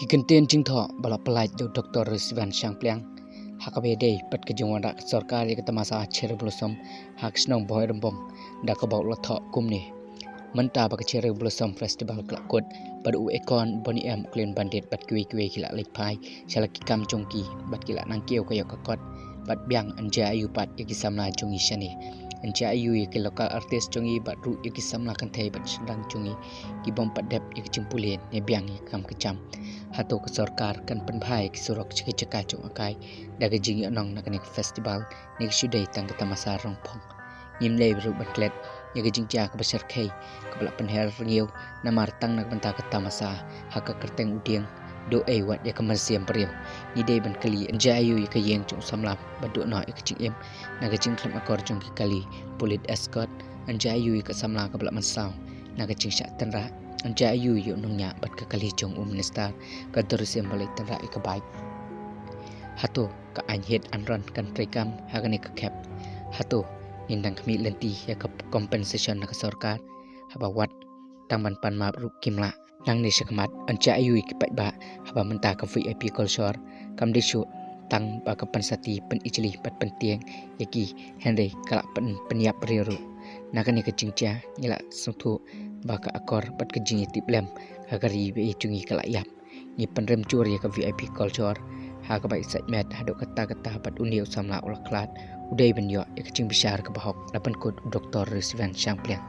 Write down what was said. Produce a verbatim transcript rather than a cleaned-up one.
Kyntien jingthoh ba la pyllait da u Doktor Sivan Shangpliang ha kaba ïadei bad ka jingwanrah ka sorkar ïa ka tamasa Cherry Blossom ha ka shnong Bhoi Rymbong, da kaba u la thoh kumne: Mynta ba ka Cherry Blossom Festival ka la kut, bad u Akon, Boney M, Clean Bandit bad kiwei kiwei ki la leit phai sha la ki kam jong ki, bad ki la nang kiew ka ïoh ka kot, bad biang yn jia aiu pat ïa ki samla jong ngi shane. Yn jia aiu ïa ki local artist jong ngi bad ruh ïa ki samla kynthei bad shynrang jong ngi, ki bym pat dep ïa ka jingpule ne biang ïa ka kam ka jam. Hato ka sorkar kan pynbha ïa ki surok sha ki jaka jong ka kai da ka jingïohnong na kane ka festival, ne ka shu dei tang ka tamasa rong phong? Ngim lei ruh ban klet ïa ka jingjia kaba shyrkhei kaba la pynher rngiew namar tang na ka bynta ka tamasa ha ka kyrteng u dieng, duh ei wat ïa ka mynsiem briew. Ngi dei ban kylli, yn jia aiu ïa ka ïing jong u samla ba duh noh ïa ka jingim na ka jingkhlem akor jong ki kali pulit escort? Yn jia aiu ïa ka samla kaba la mynsaw na ka jingshah tynrah? Yn jia aiu ïa u nongñiah bad ka kali jong u minister ka Doris M ba leit tynrah ïa ka bike? Hato ka aiñ hit and run kan treikam ha kane ka khep? Hato ngin dang khmih lynti ïa ka compensation na ka sorkar, haba wat tang ban pan map ruh kim lah? Nangne shakhmat, yn jia aiu ïa ki paidbah haba mynta ka V I P culture kam dei shuh tang ba ka pynsati, pynijli bad pyntieng ïa ki, hynrei ka la pyn, pynïap briew ruh? Na kane ka jingjia ngi la sngewthuh ba ka akor bad ka jingïatiplem ha ka ri ba ïeit jong ngi ka la ïap. Ngi pynrem jur ïa ka V I P culture ha kaba excitement haduh katta katta bad une u samla u la khlad u dei ban ïoh ïa ka jingbishar kaba hok, la pynkut u Doktor Sivan Shangpliang.